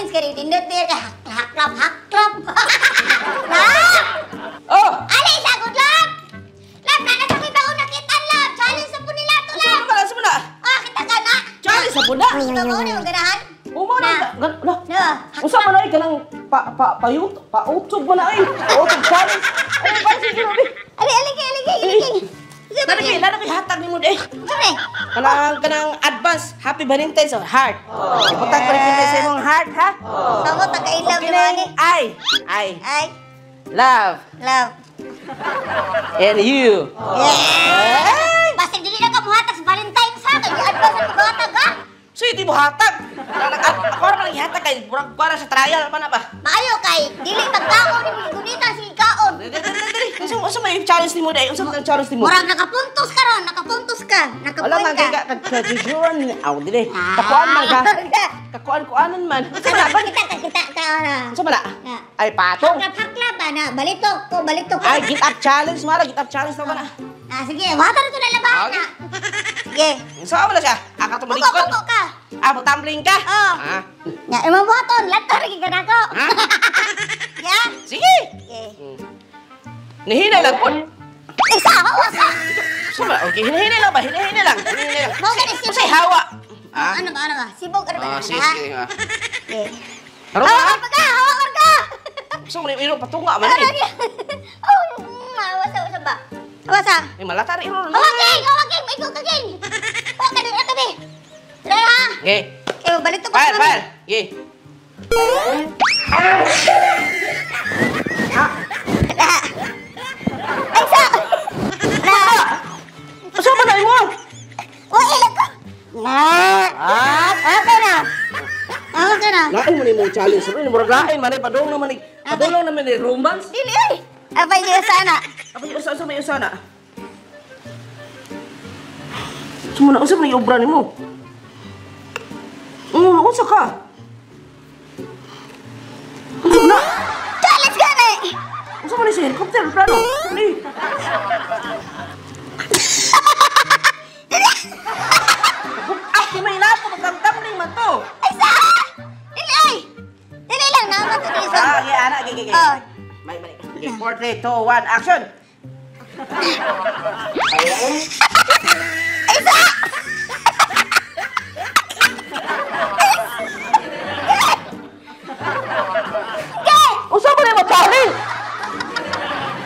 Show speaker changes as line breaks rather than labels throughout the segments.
Challenge kay nindot niya kay haklap haklap. Na!
Oh!
Ali sa good love. Love na na sa ko'y bago nakita love. Challenge sa po nila to
Unsa
love.
man pala sa na?
Ah, kita ka na.
Challenge sa puna.
Ikaw mo ni ganahan?
Uma na. Na.
Na.
Unsa man ay kanang pa pa payut pautog man ay. Pautog challenge. Ay pa sige Ruby.
Ali ali kay ali kay ali kay.
Nana kay hatag nimo di.
Sure.
Kanang kanang advance Happy Valentine's of heart. Ibutang ko rin sa imong heart ha.
Samo ta kay love
Okay
ni
na I
Ay,
love
love.
and you.
Yeah. Basig dili na ka muhatag sa Valentine's ha kay advance sa paghatag ha.
So hindi mo hatag. Ako ra man gihatag kay murag para sa trial pa na ba.
Maayo kay dili pagkaon ni gunita si kaon.
Dali dali dali. Unsa unsa may challenge nimo dai? Unsa may challenge nimo?
Murag nakapuntos ka ron, nakapuntos ka,
Wala
nakapoint
man
ka.
kay ka aw dili. Kakuan man ka. Kakuan-kuanan man. Unsa man ba?
Kita ka, kita ka na.
Unsa man na? Ay patong.
Haklap haklap ba na, balitok ko, balitok ko.
Ay get up challenge mara, get up challenge na ba na.
Ah, sige, wata na to na labahan na. Sige.
Unsa man na siya? Aka
Buko,
tumalikod.
buko ka.
Ah, tumbling ka.
Oo.
Ah.
Nga, imong buhaton, lato ra gid ka nako.
Ha?
Ya.
Sige.
Sige.
Nihinay lang po.
Isa, hawa ka.
Unsa man? Okay, hinahinay lang ba? Hinahinay lang. Hinahinay lang.
Mo gani si
Unsay hawa? Ah.
Ano ba, ano ba? Sibog ano ba?
Ah, sige,
Ha?
sige. Ah.
Sige.
Karon
Hawa
ha?
ka ka, hawa ka.
Gusto mo iro patunga man
Ano
eh.
ni? Oh, wasa wasa ba? Wasa.
Ay malata ra iro.
Hawa king, hawa king, may ka king. Hawa ka dira ka be. Dira ha.
Okay.
Eh, balik to
Fire, fire. Okay.
Ay sa. Na.
Unsa man na imo?
Wa ila ko. Na.
Ah,
Okay na. Okay na.
lain man imong challenge. Ro murag lain man ay padung naman ni padung naman ni romance.
Dili ay. Apay niyo sana.
Apa yung usa may usa na? Unsa man unsa man yung obra nimo? Unsa ka? Unsa na?
Challenge ka na.
Unsa man ni sa helicopter plano? Ni. Ah, di may lapo magtamtamling man to.
Ay sa. Dili ay. Dili lang naman to dili sa.
Ah, okay, ana, okay, okay.
Oh.
May, may. Okay, 4, 3, 2, 1, action!
Ay sa. Okay.
Unsa man yung challenge?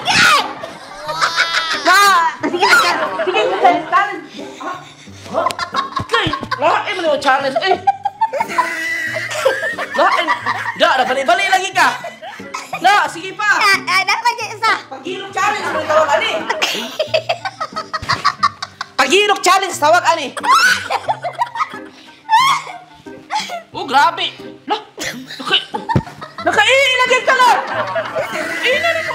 Okay.
Na!
Sige, sige.
Sige, challenge, challenge! Okay, lain man yung challenge, eh! Lain! Da, na bali-bali lagi ka! Na, sige pa!
Ah, dapat yung isa.
Pagilok challenge mo tawag ani. Pagilok challenge tawag ani. Oh, grabe. La. Nakailagay ka na. Ina ni ko.